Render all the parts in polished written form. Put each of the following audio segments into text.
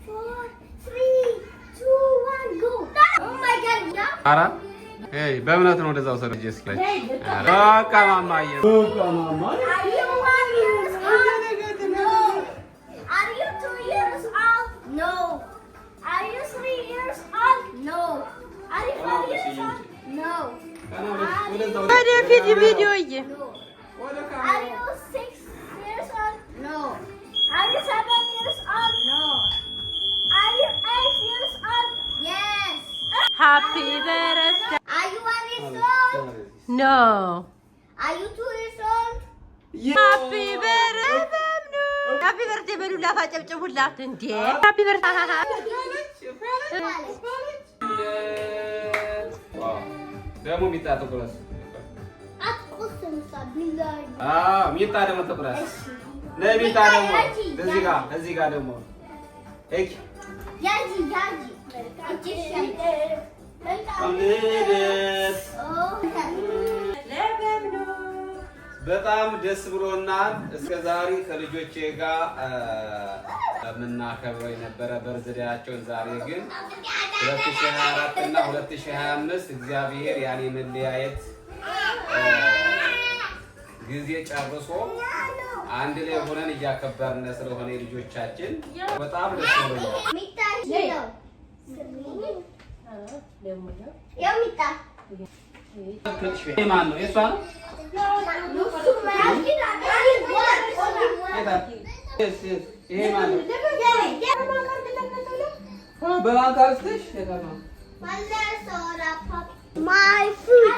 Four, three, two, one, go. Oh my God, yeah. ኧረ በእምነት ነው ወደዛ ውሰድ። እስኪ በቃ ማማዬ። Are you 1 years old? No. Are you 2 years old? No. Are you 3 years old? No. Are you 4 years old? No. ወደፊት ቪዲዮዬ። No. Are you 6 years old? No. Are you 7 years old? No. Are you 8 years old? Yes. Happy birthday. Are you 1 years old? No. Are you 2 years old? Happy birthday, happy birthday በሉላት፣ አጨብጭቡላት። እንዴ፣ happy birthday። ደግሞ ሚጣ ትቁረስ። ሚጣ ደግሞ ትቁረስ። ነይ ሚጣ ደግሞ እዚህ ጋር፣ እዚህ ጋር ደግሞ እኪ። ያጂ ያጂ። ልደት። በጣም ደስ ብሎናል። እስከ ዛሬ ከልጆቼ ጋር የምናከብረው የነበረ birthday ያቸውን ዛሬ ግን 2024 እና 2025 እግዚአብሔር ያን የመለያየት ጊዜ ጨርሶ አንድ ላይ ሆነን እያከበርን ስለሆነ የልጆቻችን በጣም ደስ ብሎኛል። ሚጣ። ማን ነው? የእሷ ነው? ይሄ ማን ነው? በባንክ አርስተሽ? My food.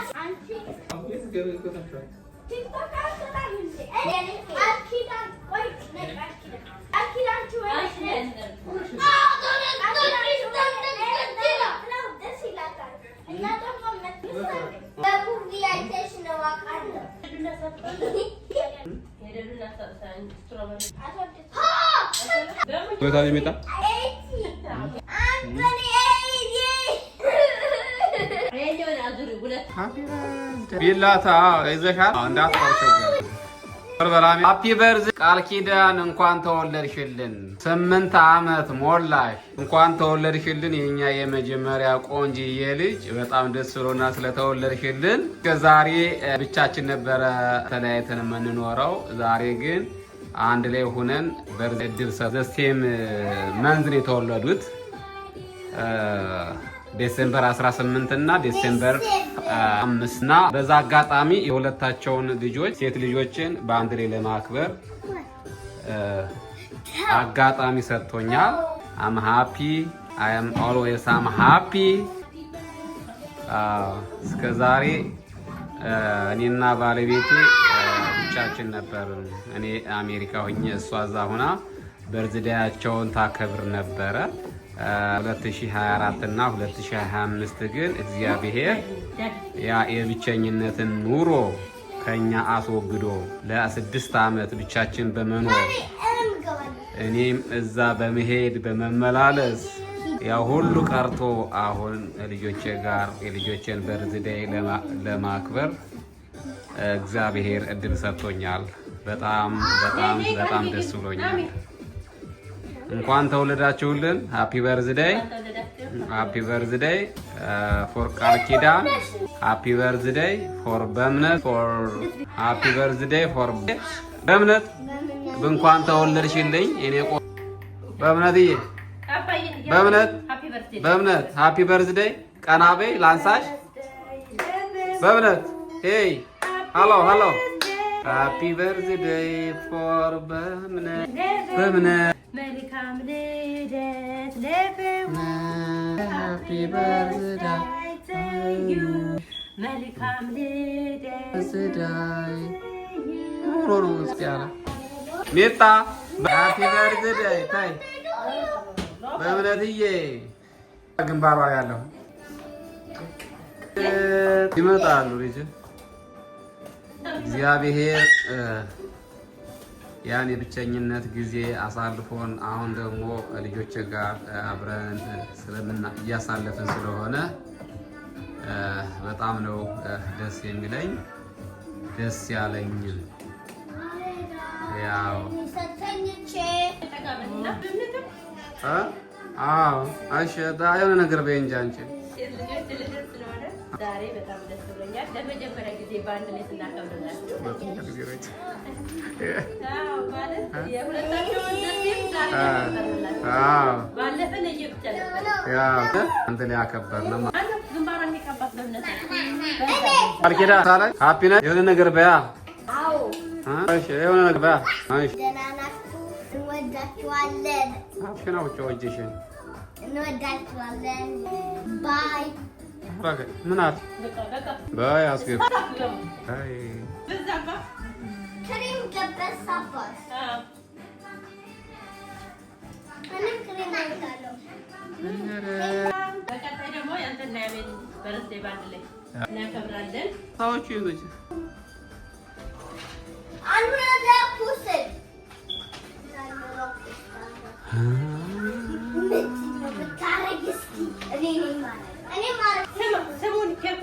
ቦታ የሚመጣ። ቢላታ ይዘሻል እንዳትቆርሺው። Happy birthday ቃል ኪዳን፣ እንኳን ተወለድሽልን። 8 ዓመት ሞላሽ። እንኳን ተወለድሽልን የኛ የመጀመሪያ ቆንጅዬ ልጅ። በጣም ደስ ብሎናል ስለተወለድሽልን። ከዛሬ ብቻችን ነበረ ተለያይተን የምንኖረው። ዛሬ ግን አንድ ላይ ሆነን እድል the same month ነው የተወለዱት፣ December 18 እና December 5። እና በዛ አጋጣሚ የሁለታቸውን ልጆች ሴት ልጆችን በአንድ ላይ ለማክበር አጋጣሚ ሰጥቶኛል። I'm happy, I am always I'm happy። እስከ ዛሬ እኔና ባለቤቴ ብቻችን ነበር። እኔ አሜሪካ ሆኜ እሷ እዛ ሁና birthday ያቸውን ታከብር ነበረ። 2024 እና 2025 ግን እግዚአብሔር ያ የብቸኝነትን ኑሮ ከኛ አስወግዶ ለ6 ዓመት ብቻችን በመኖር፣ እኔም እዛ በመሄድ በመመላለስ፣ ያ ሁሉ ቀርቶ አሁን ልጆቼ ጋር የልጆቼን birthday ለማክበር እግዚአብሔር እድል ሰጥቶኛል። በጣም በጣም በጣም ደስ ብሎኛል። እንኳን ተወለዳችሁልን። Happy birthday, happy birthday for ቃል ኪዳን፣ happy birthday for በእምነት፣ for happy birthday for በእምነት። እንኳን ተወለድሽልኝ የኔ በእምነትዬ፣ በእምነት፣ በእምነት happy birthday። ቀና በይ ላንሳሽ። በእምነት፣ hey, hello, hello, happy birthday for በእምነት፣ በእምነት። መልካም ልደት ለበ Happy birthday. መልካም ልደት። Birthday ኑሮ ነው ውስጥ ያለ ሜጣ። Happy birthday ታይ በእምነትዬ። ግንባሯ ያለው ይመጣሉ ልጅ። እግዚአብሔር ያን የብቸኝነት ጊዜ አሳልፎን አሁን ደግሞ ልጆች ጋር አብረን ስለምና እያሳለፍን ስለሆነ በጣም ነው ደስ የሚለኝ፣ ደስ ያለኝ ያው። አዎ፣ እሺ፣ የሆነ ነገር በይ እንጂ አንቺ። ሴት ልጆች ልደት ስለሆነ ዛሬ በጣም ደስ ብሎኛል። ለመጀመሪያ ጊዜ በአንድ ላይ ስናከብርላችሁ፣ አዎ፣ ማለት የሁለታቸውን birthday ም ዛሬ ነው ያከበርንላችሁ። ባለፈ ለየብቻ ነበር። ያው አንድ ላይ አከበርን። አንተ ግንባሯን የሚቀባት በእምነት ቃል ኪዳን ሳላይ happy ነህ? የሆነ ነገር በያ። አዎ። እሺ፣ የሆነ ነገር በያ። እሺ። ደህና ናችሁ? እንወዳችኋለን። አፍሽን አውጪው እጅሽን። እንወዳችኋለን። Bye. ምን አልሽ? በቃ በቃ። በይ አስገቢ። አይ። በዛባ። ክሬም ገበሳባት። አዎ። እኔም ክሬም አደርጋለሁ። በቀጣይ ደግሞ ያንተና ያሜን birthday በአንድ ላይ እናከብራለን። ሰዎቹ ይዙች። አንዱ ቁስል ምንድን ነው ብታረጊ? እስኪ እኔ ነኝ ማለት እኔ ማለት ስሙን ኬኩ።